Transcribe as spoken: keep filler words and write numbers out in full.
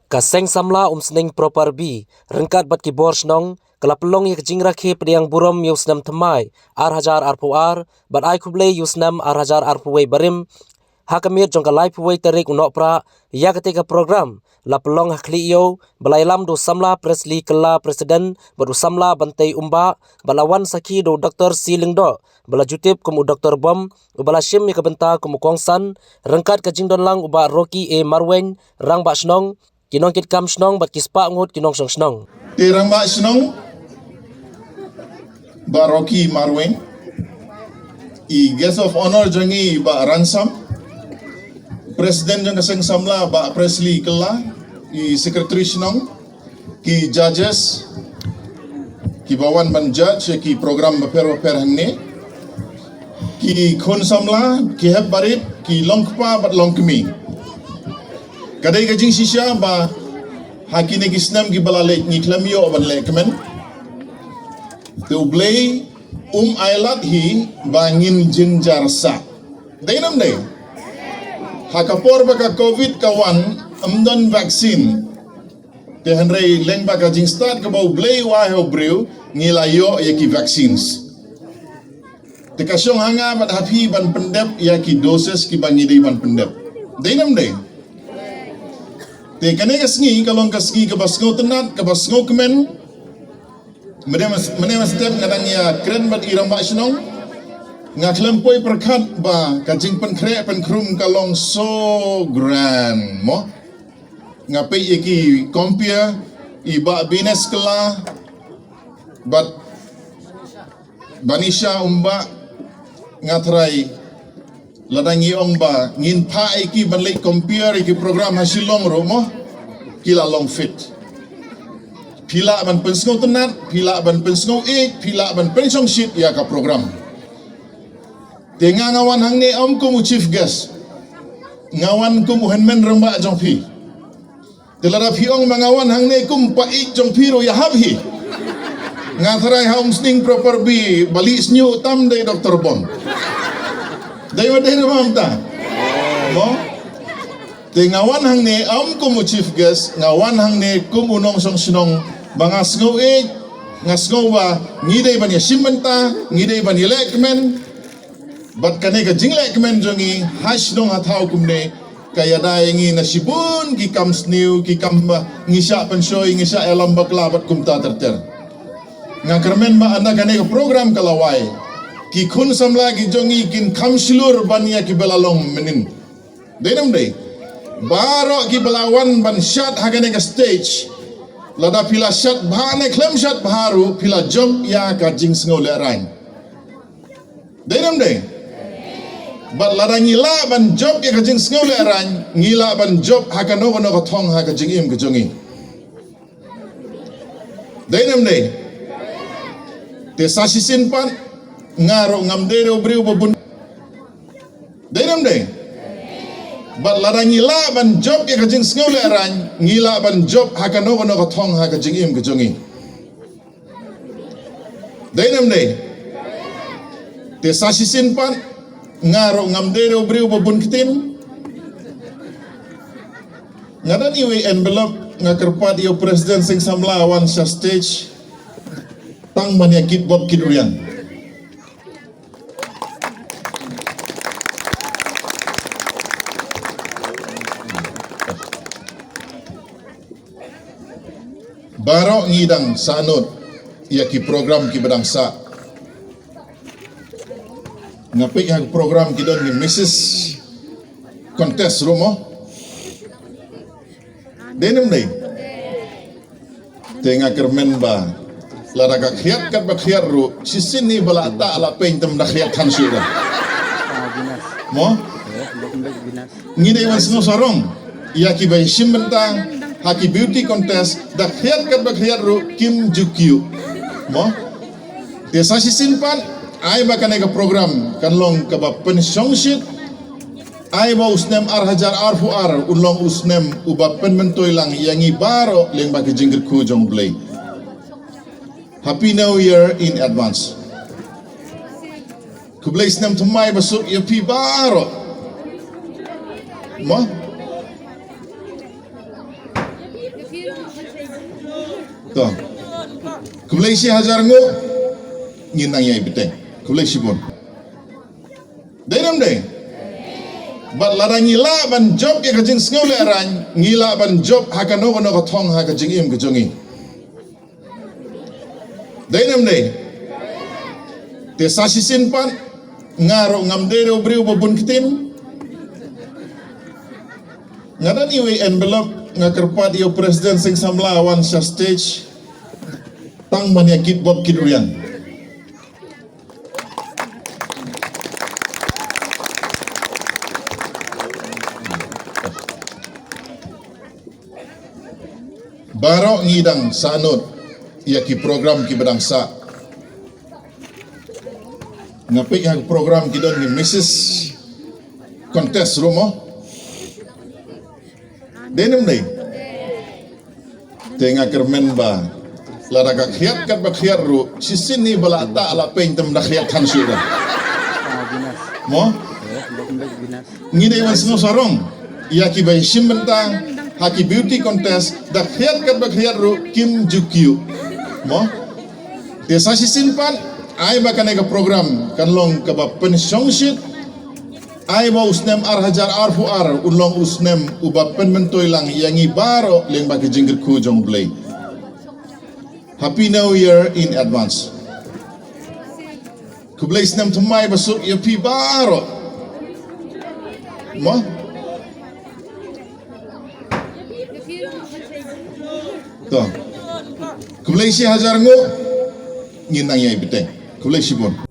Ka Seng Samla Umsning Proper B ryngkat bad ki bor shnong ka la pynlong ïa ka jingrakhe pdiang burom ïa u snem thymmai ar hajar arphew ar bad ai khublei ïa u snem ar hajar arphew wei barim ha ka miet jong ka laiphew wei tarik u Nohprah. Ïa kata ka program la pynlong ha Khlieh Ïew ba la ïalam da u samla Presley Kylla, President, bad u samla Bantei Umbah, bad la wan sakhi da u Doktor C Lyngdoh ba la ju tip kum u Doktor Bom, uba la shim ïa ka bynta kum u kongsan, ryngkat ka jingdon lang u Bah Rocky A Marwein, Rangbah Shnong. Ki nongkitkam shnong bad ki spah ngut ki nongshong shnong. Te Rangbah Shnong, Bah Rocky Marwein, i Guest of Honour jong ngi Bah Ransom, President jong ka Seng Samla Bah Presley Kylla, i Secretary Shnong, ki judges kiba wan ban judge ïa ki program bapher bapher hangne, ki khun samla, ki hep barit, ki longkpa bad longkmie. Ka dei ka jingshisha ba ha kine ki snem kiba la leit ngi khlem ïoh ban lehkmen. Te U Blei um ailad hi ba ngin jynjar sah. Dei ne ym dei? Ha ka por ba ka Covid ka wan, ym don vaccine. Te hynrei lyngba ka jingstad kaba U Blei u ai ha u briew, ngi la ïoh ïa ki vaccines. Te ka shong ha nga bad ha phi ban pyndep ïa ki doses kiba ngi dei ban pyndep. Dei ne ym dei? Te kane ka sngi ka long ka sngi kaba sngewtynnat, kaba sngewkmen. Mynne mynne mynstep nga dang ïakren bad i Rangbah Shnong, nga khlem poi pyrkhat ba ka jingpynkhreh pynkhrum ka long so grand mo. Nga peit ïa ki compere, i Bah Bines Kylla bad Banisha Umbah, nga tharai lada ngi ong ba ngin phah ïa ki ban leit compere ïa ki program ha Shillong ruh mo, ki la long fit. Phi lah ban pynsngewtynnat, phi lah ban pynsngew ïeit, phi lah ban pynshongshit ïa ka program. Te nga nga wan hangne ym kum u chief guest. Nga wan kum u hynmen rangbah jong phi. Te lada phi ong ba nga wan hangne kum pa ïeit jong phi ruh ïahap hi. Nga tharai ha Umsning Proper B ba lih shñiuh tam dei Doktor Bom. Dei ba dei ne ym ta? Mo? Te nga wan hangne ym kum u chief guest, nga wan hangne kum u nongshong shnong ba nga sngew ïeit, nga sngew ba ngi dei ban ïashim bynta, ngi dei ban ïalehkmen. Bad kane ka jinglehkmen jong ngi ha shnong ha thaw kumne ka ïada ïa ngi na shibun ki kam sniew, ki kam ba ngi shah pynshoi, ngi shah ïalam bakla bad kumta ter ter. Nga kyrmen ba ynda kane ka program ka la wai, ki khun samla ki jong ngi kin kham shlur ban ïa kiba la long mynnin. Dei ne ym dei? Baroh kiba la wan ban shad ha kane ka stage, lada phi la shad bha ne khlem shad bha ruh phi la jop ïa ka jingsngew lehraiñ. Dei ne ym dei? Bad lada ngi lah ban jop ïa ka jingsngew lehraiñ, ngi lah ban jop ha kano kano ka thong ha ka jingim ka jong ngi. Dei ne ym dei? Te sa shisien pat nga ruh ngam dei ruh u briew ba bun. Dei ne ym dei? Bad lada ngi lah ban jop ïa ka jingsngew lehraiñ, ngi lah ban jop ha kano kano ka thong ha ka jingim ka jong ngi. Dei ne ym dei? Te sa shisien pat nga ruh ngam dei ruh u briew ba bun ktien. Nga don iwei i envelope, nga kyrpad ïa u President Seng Samla wan sha stage. Tang ban ïa kit bok kit riang. Baroh ngi dang sah nud ïa ki program kiba dang sah. Nga peit ha ki program ki don ki Missus Contest ruh mo. Dei ne ym dei? Te nga kyrmen ba lada ka khriat kat ba khriat ruh, shisien hi ba la tah la peiñ te ym da khriat than shuh da. Mo? Ngi dei ban sngewsarong ïa kiba ïashim bynta ha ki beauty contest, da khriat kat ba khriat ruh kim ju kyiuh. Mo? Te sa shisien pat, ai ba kane ka program kan long kaba pynshongshit, ai ba u snem ar hajar arphew ar un long u snem uba pynmyntoi lang ïa ngi baroh lyngba ka jingkyrkhu jong U Blei. Happy New Year in advance. Khublei snem thymmai basuk ïa phi baroh. Mo? To. Khublei shi hajar nguh. Ngin nang ïai bteng. Khublei shibun. Dei ne em dei? Bad lada ngi lah ban jop ïa ka jingsngew lehraiñ, ngi lah ban jop ha kano kano ka thong ha ka jingim ka jong ngi. Dei ne em dei? Te sa shisien pat, nga ruh ngam dei u briew ba bun ktien. Nga don iwei i envelope, nga kyrpad ïa u President Sing Samla wan sha stage. Tang ban ïa kit bok kit riang. Baroh ngi dang sah nud ïa ki program kiba dang sah. Nga peit ha ki program ki don ki Missus Contest ruh mo. Dei ne em dei? Te nga kyrmen ba lada ka khriat katba khriat ruh, shisien hi ba la tah la peiñ te ym da khriat than shuh ruh. Mo? Ngi dei ban sngew sarong ïa kiba ïashim bynta ha ki beauty contest, da khriat katba khriat ruh kim ju kyiuh. Mo? Te sa shisien pat, ai ba kane ka program kan long kaba pynshongshit, ai ba u snem ar hajar arphew ar un long u snem uba pynmyntoi lang ïa ngi baroh lyngba ki jingkyrkhu jong U Blei. Happy New Year in advance. Khublei snem thymmai basuk ïa phi baroh. Mo? To. Khublei shi hajar nguh. Ngin nang ïai bteng. Khublei shibun.